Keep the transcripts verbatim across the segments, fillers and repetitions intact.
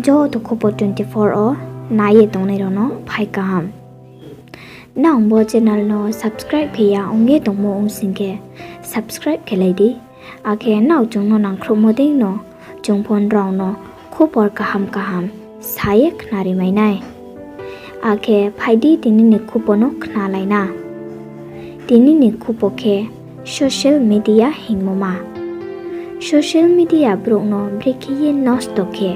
Joto khupo twenty four wo nai ye tongnai rao no phai kaham. Nang bo channel no subscribe khe ya ong ye tongmo ong sing khe, subscribe khelai di. Akhe nrao chung no nangkhruhmo deino chung pho nrao no khupor kaham kaham sa ye khnari mai nai. Akhe phai di, tini ni khupo no khnalai na. Tini ni khupo khe social media hingmo ma. Social media brouh no brekhe ye nosto khe,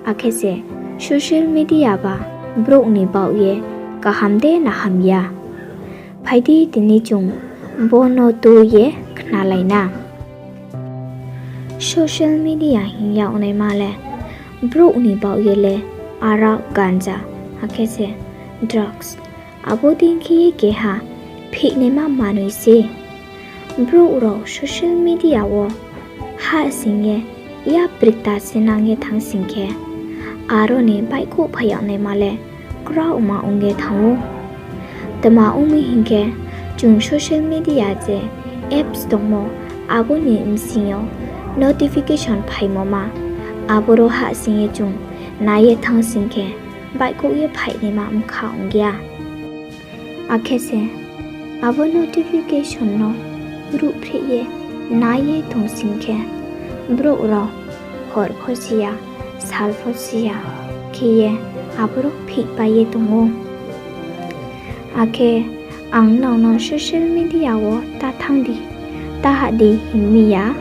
akhe se social media ba brouh ni baoh ye kaham de na hamya? Phai di, tini chung bo no tui ye khnalai na. Social media hing yagnaima le brouh ni baoh ye le arak, ganja, akhe se drugs, abo dei khe ye keha phihnaima manoi se. Brouh rao social media wo hahsoing ye yapri kta se nang ye thanng sing khe, aro ni baihkhouh phai yagnaima le kraohma ong ye thanng ou. Tma ong mi hing khe, chung social media je apps tongmo, abo ni bsing yo notification phaimo ma, aboro hahsoing ye chung nai ye thanng sing khe, baihkhouh ye phainaima bkha ong ya. Akhe se abo notification no ruhphreh ye nai ye tong sing khe, brouh rao hor pho si ya, sal pho si ya khe ye aboro phihpai ye tong ou. Akhe ang nrao no social media wo ta thanng di, ta hah di hing mi ya.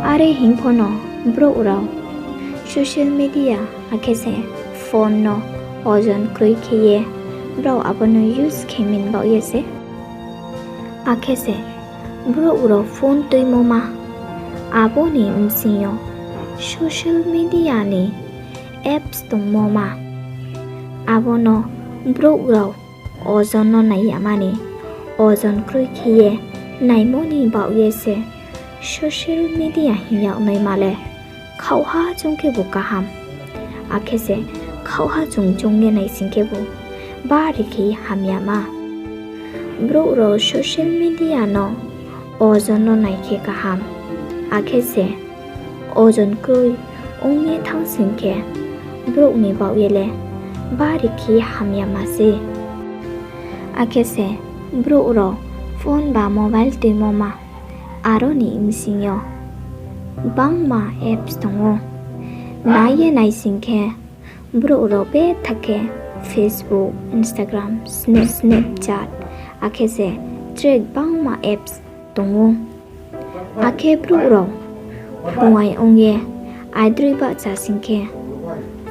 Are hing pho no brouh rao social media akhe se phone no ojon kroi khe ye brao abo no use khe mi ni baoh ye se. Akhe se brouh rao phone tuimo ma, abo ni bsing yo social media ni apps tongmo ma, abo no brouh rao ojon no nai yama ni, ojon kroi khe ye naimo ni baoh ye se social media hing yagnaima le khaohha choung khebu kaham, akhe se khaohha chung choung ye nai sing khebu bari khe hamyama. Brouh rao social media no ojon no nai khe kaham, akhe se ojon kroi ong ye thanng sing khe, brouh ni baoh ye le bari khe hamyama se. Akhe se brouh rao phone ba mobile tuimo ma, aro ni bsing yo gbangma apps tong ou. Nai ye nai sing khe, brouh rao betha khe Facebook, Instagram, Snap, Snapchat, akhe se tre gbangma apps tong ou. Akhe brouh rao phuaing ong ye aidroih bahcha sing khe,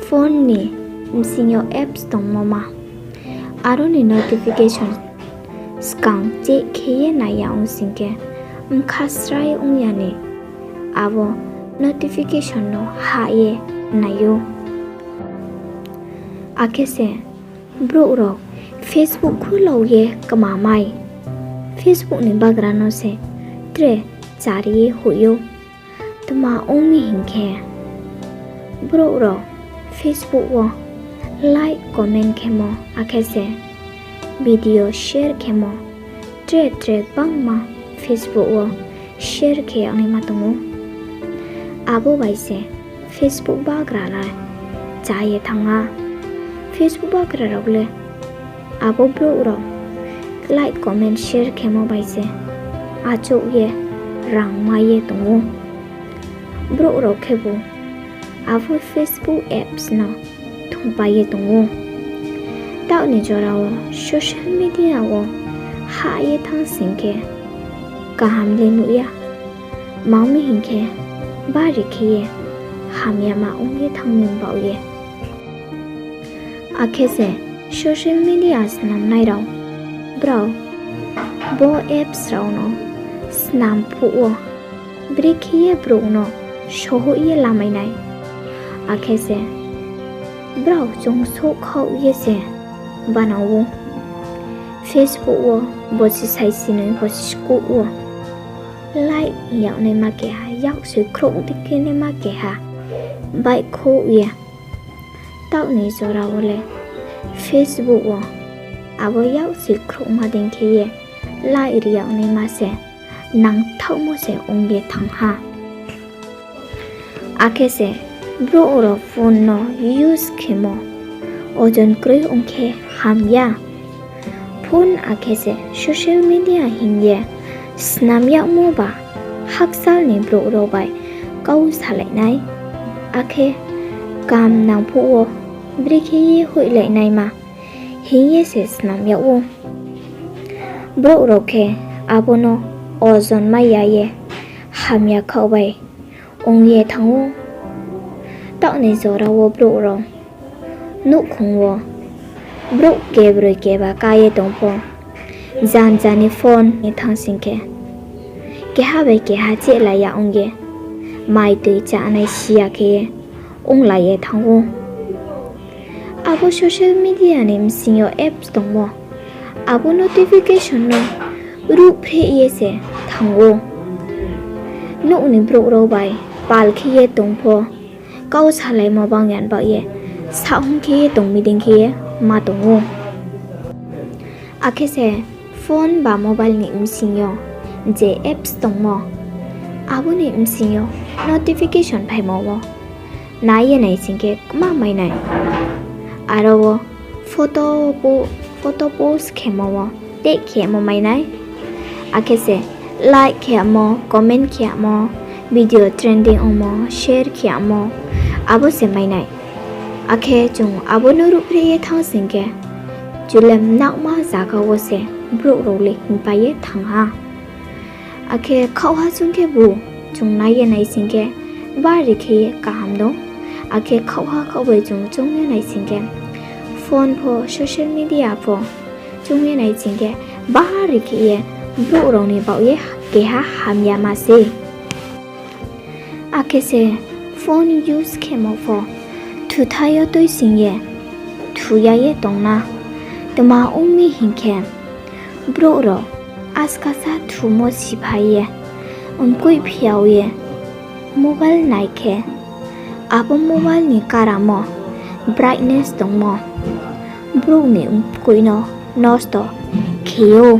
phone ni bsing yo apps tongmo ma, aro ni notification skang cheh khe ye nai ya ong sing khe, bkha srai ong ya ni abo notification no hah ye nai ou. Akhe se brouh rao Facebook khulao ye kmamai, Facebook ni bagra no se tre chari ye hoih ou. Tma ong mi hing khe, brouh rao Facebook wo like, comment khemo, akhe se video share khemo, tre tre gbangma Facebook wo share khe yagnaima tong ou. Abo bai se Facebook bagra le chá ye thanng ha. Facebook bagra rao le abo brouh rao like, comment, share khemo bai se achouh ye rang mai ye tong ou. Brouh rao khebu abo Facebook apps no thungpai ye tong ou. Taoh ni jora wo social media wo hah ye thanng sing khe kaham le nuh ya. Tma ong mi hing khe, bari khe ye hamyama ong ye thanng mi baoh ye. Akhe se social media snamnai rao, brao bo apps rao no snam phuh wo brekhe ye brouh no sohoih ye lamai nai, akhe se brao chung souhkhaoh ye se banang ou. Facebook wo bosi saisi noi bosi skuh wo like yagnaima keha, yaksoi khrouh dei khe naima keha baihkhouh ye. Taoh ni jora wo le Facebook wo abo yaksoi khrouhma dei khe ye like ri yagnaima se nangthaohmo se ong ye thanng ha. Akhe se Brouh rao phone no use khemo ojon kroi ong khe ham ya. Phone akhe se social media hing ye snam yagmo ba hakchal ni brouh rao bai kau salai nai, akhe kam nang phuh wo brekhe ye hoihlai naima hing ye se snam yag ou. Brouh rao khe abo no ojon mai ya ye hamya khaoh bai ong ye thanng ou. Taoh ni jora wo brouh rao nouhkhong wo brouh kebroi keba ká ye tong pho, janja ni phone ni thanng sing khe, keha bai keha chehlai ya ong ye, mai tui chánai si ya khe ye onglai ye thanng ou. Abo social media ni bsing yo apps tongmo, abo notification no ruhphreh ye se thanng ou. Nouh ni brouh rao bai pal khe ye tong pho, kau salaimo bang ya ni baoh ye, saohhung khe ye tong mi dei khe ye ma tong ou. Akhe se phone ba mobile ni bsing yo je apps tongmo, abo ni bsing yo notification phaimo wo nai ye nai sing khe kma mai nai. Aro wo photo, photo post khemo wo tei khemo mai nai. Akhe se like khe yamo, comment khe yamo, video trending ongmo, share khe yamo, abo se mai nai. Akhe chung abo no ruhphreh ye thanng sing khe, chung le mnakma zaga wo se brouh rao le hingpai ye thanng ha. Akhe khaohha choung khebu chung nai ye nai sing khe bari khe ye kaham dong. Akhe khaohha khaoh bai chung choung ye nai sing khe, phone pho social media pho choung ye nai sing khe bari khe ye brouh rao ni baoh ye keha hamyama sei. Akhe se phone use khemo pho thutha yo tuising ye thu ya ye tong na. Tma ong mi hing khe, brouh rao askasa thumo siphai ye, mkoih phiao ye mobile nai khe, abo mobile ni karamo brightness tongmo brouh ni mkoih no nosto khe ou.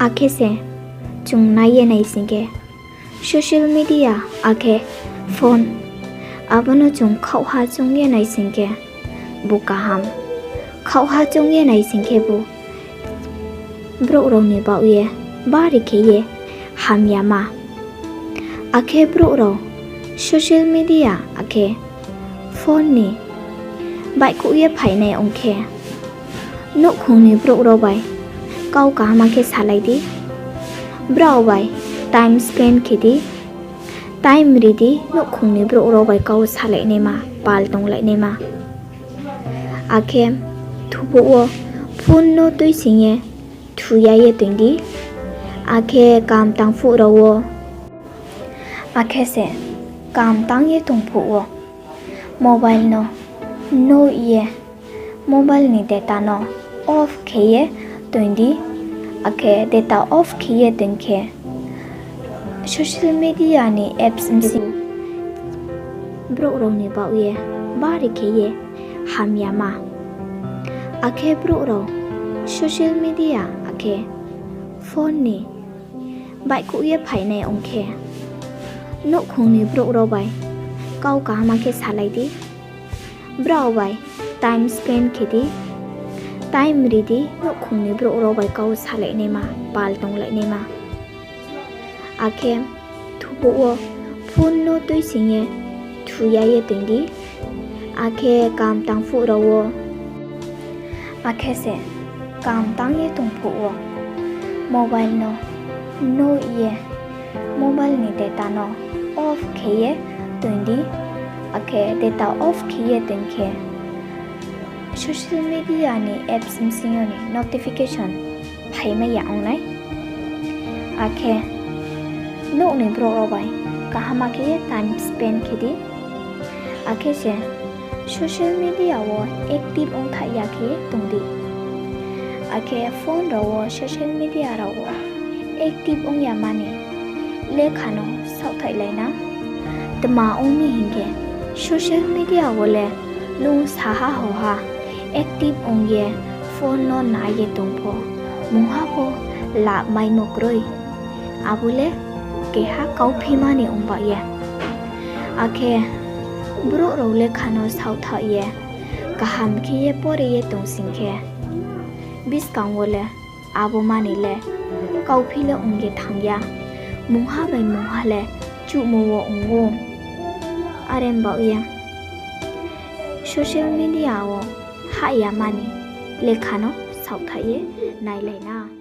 Akhe se chung nai ye nai sing khe, social media akhe phone, abo no chung khaohha choung ye nai sing khe bu kaham. Khaohha choung ye nai sing khebu brouh rao ni baoh ye bari khe ye hamyama. Akhe brouh rao social media akhe phone ni baihkhouh ye phainai ong khe, nouhkhong ni brouh rao bai kau kaham khe salai di, brao bai time spend khe di, time ri di, nouhkhong ni brouh rao bai kau salai naima, pal tonglai naima. Akhe thuphuh wo phone no tuising ye thu ya ye toing di, akhe kam tang phuh rao wo, akhe se kam tang ye tong phuh wo mobile no noih ye mobile ni data no off khe ye toing di, akhe data off khe ye toing khe social media ni apps bsing brouh rao ni baoh ye bari khe ye hamyama. Akhe brouh rao social media akhe phone ni baihkhouh ye phainai ong khe, nouhkhong ni brouh rao bai kau kaham khe salai di, brao bai time spend khe di, time ri di, nouhkhong ni brouh rao bai kau salai naima, pal tonglai naima. Akhe thuphuh wo phone no tuising ye thu ya ye toing di, akhe kam tang phuh rao wo, akhe se kam tang ye tong phuh wo mobile no noih ye mobile ni data no off khe ye toing di, akhe data off khe ye toing khe social media ni apps bsing yo ni notification phaimai ya ong nai. Akhe nouh ni brouh rao bai kaham khe ye time spend khe di, akhe se social media wo active ongthaih ya khe tong di. Akhe phone rao wo social media rao wo active ong yama ni lekha no saohthaihlai na. Tma ong mi hing khe, social media wo le nung saha hoha active ong ye phone no nai ye tong pho, mungha pho lab maimo kroi. Abo le keha kauphima ni ong baoh ye. Akhe brouh rao lekha no saohthaoh ye kaham khe ye pore ye tong sing khe, buskang wo le abo manoi le kauphi le ong ye thanng ya, mungha bai mungha le chuhmo wo ong ou. Are baoh ye social media wo hah ya manoi lekha no saohthaoh ye nailai na.